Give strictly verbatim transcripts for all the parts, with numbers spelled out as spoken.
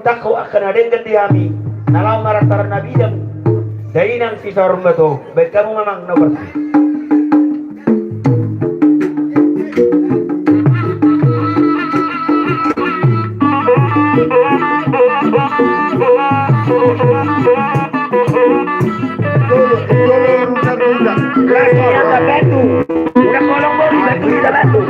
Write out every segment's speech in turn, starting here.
Tangko angka na denggan di hami na laho marantar na bidang dainang sisaur matua on. Baen hamu ma amang na parsing. Udah kolong bodi, batu, udah batu.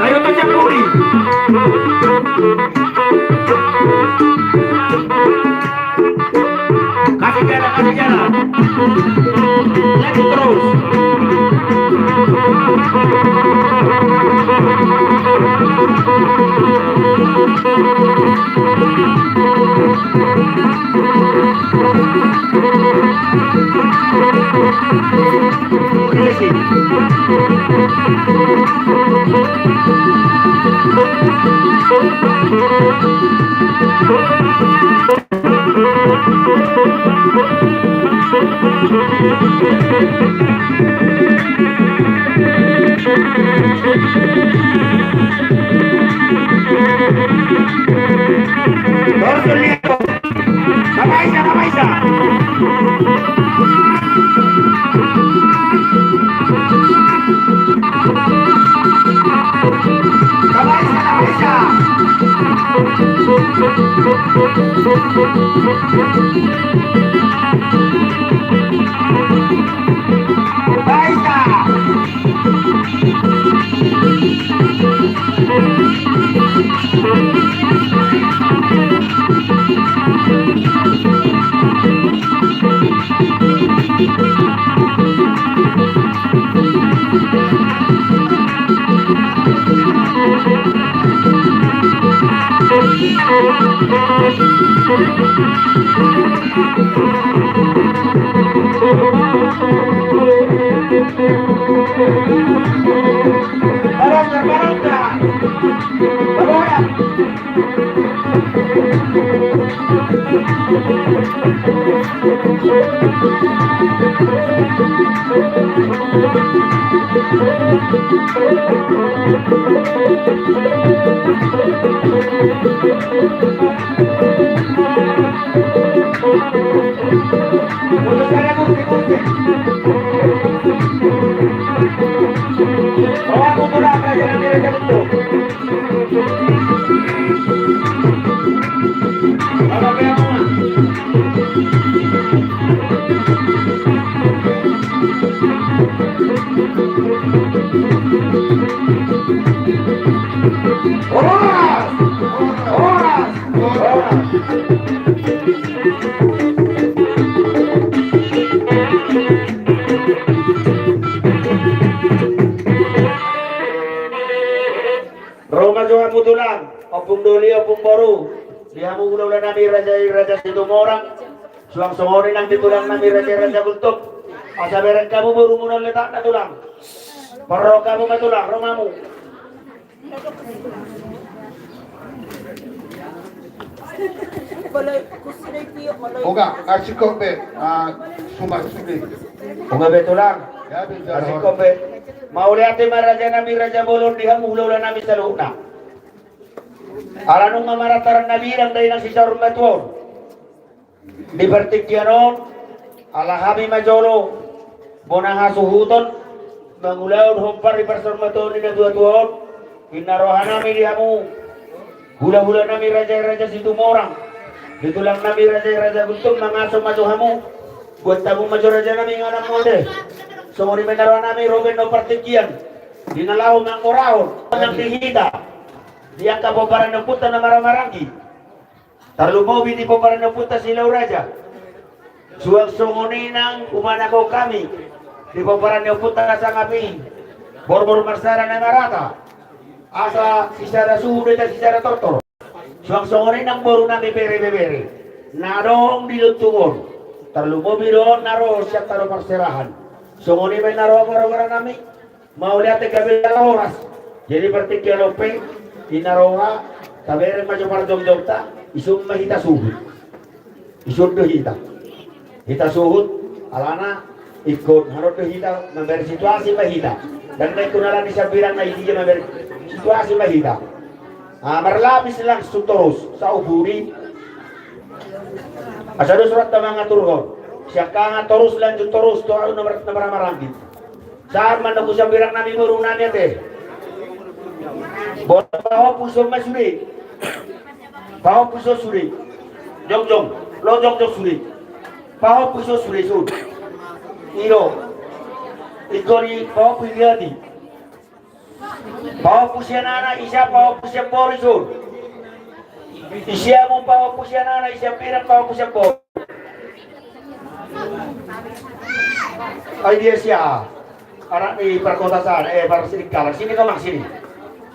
Ayo, baca puri. Kasih jalan, kasih jalan. Lagi terus. Horas! Horas! Horas! Ro ma jo hamu tulang, ompung doli, ompung boru, di hamu hulahula nami raja i Raja Situmorang, suang songon i nang di tulang nami raja i Raja Gultom. Asa bereng hamu borumuna on letakna tulang. Parro hamu ma tulang, ro ma hamu. Oga, ah, singkop be, ah, suman sude. Oga be tulang. Ya, be, ah, singkop be. Mauliate ma raja nami raja bolon di hamu hulahula nami saluhutna. Ala nunga marantar na bidang dainang sisaur matua on. Di partingkian on, ala hami ma jolo bona hasuhuton, mangulahon hombar di parsaurmatuaon ni natuatua on, ninna roha nami di hamu hulahula nami raja i Raja Situmorang, di tulang nami raja i Raja Gultom, mangaso ma jo hamu, buat hamu ma jo raja nami inganan mode. Songon i ma ninna roha nami, ro baen na partingkian di na laho mangorahon nang di hita, di angka pomparan ni ompunta na marhahamaranggi. Tarlumobi di pomparan ni ompunta Silau Raja. Suang songon i nang humanahon hami di pomparan ni ompunta na sangap i, borumboru marsada na marata. Asa sisada suhut do hita sisada tortor. Suang songon i nang boru nami bere ibebere na adong di lontung on. Tarlumobi do on na ro sian tano parserahan. Songon i ma ninna roha parhobas nami. Mauliate gabe na horas. Jadi partingkian on pe, inna roha, tabereng ma jo parjomjomta, dison ma hita suhut. Dison do hita. Hita suhut, alana ingkon hanon do hita, mambahen situasi ma hita. Ndang na ingkon alani sian birang na i dia mambahen situasi ma hita. Ah, marlapis langsung torus, saupuri. Asa dos rohanta mangaturhon. Siangkangan torus, lanjut torus, tu ahu na mar-, na marhahamaranggi. Sahat ma nangkin sian birang nami boru nami ate. Boru pahompu dison ma sude. Pahompu dison sude. Jongjong. Lo jongjong sude. Pahompu dison sude, sude. I do. Ingkon i pahompu i gati. Pahompu sian anak, ise pahompu sian boru dison. Ise hamu pahompu sian anak, ise birang pahompu sian boru. Ai dia sia. Anak ni parkota sana, eh, par sini kalang. Sini kau ma, sini.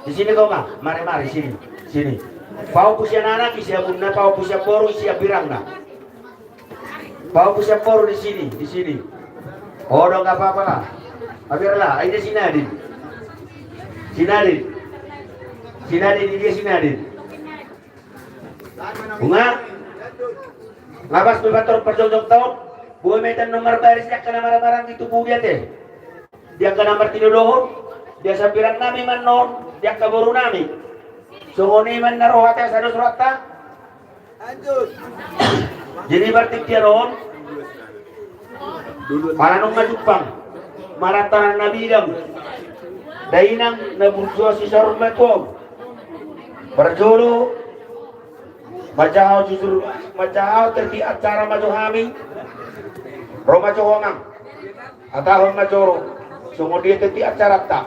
Di sini kau ma, mari, mari, sini. Sini. Pahompu sian anak, ise hamuna pahompu sian boru, ise birangna. Pahompu sian boru di sini, di sini. Oh, do, nggak apa-apa lah. Biarlah, ini si Nadin. Si Nadin. Si Nadin, ini dia si Nadin. Nunga. Nga pas pe pator parjongjongta on. Boi ma hita annon marbaris di angka na marhahamaranggi tu pudi ate. Di angka na martinodohon. Di angka sian birang nami ma annon. Di angka boru nami. Songon i ma na rohanta, asa dos rohanta. Jadi partingkian on, pala nunga jumpang, maranta na bidang, dainang na burju, sisaur matua. Parjolo, manjaha jujur, manjaha tertib acara ma jo hami. Ro ma jo ho amang. Hatahon ma jo ro. Songon dia tertib acaranta.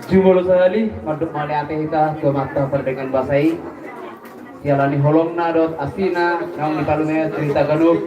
Jumolo sahali, mandok mauliate hita tu Amanta Pardenggan Basa i. Siala ni holongna dohot asina, naung dipalume tu hita ganup.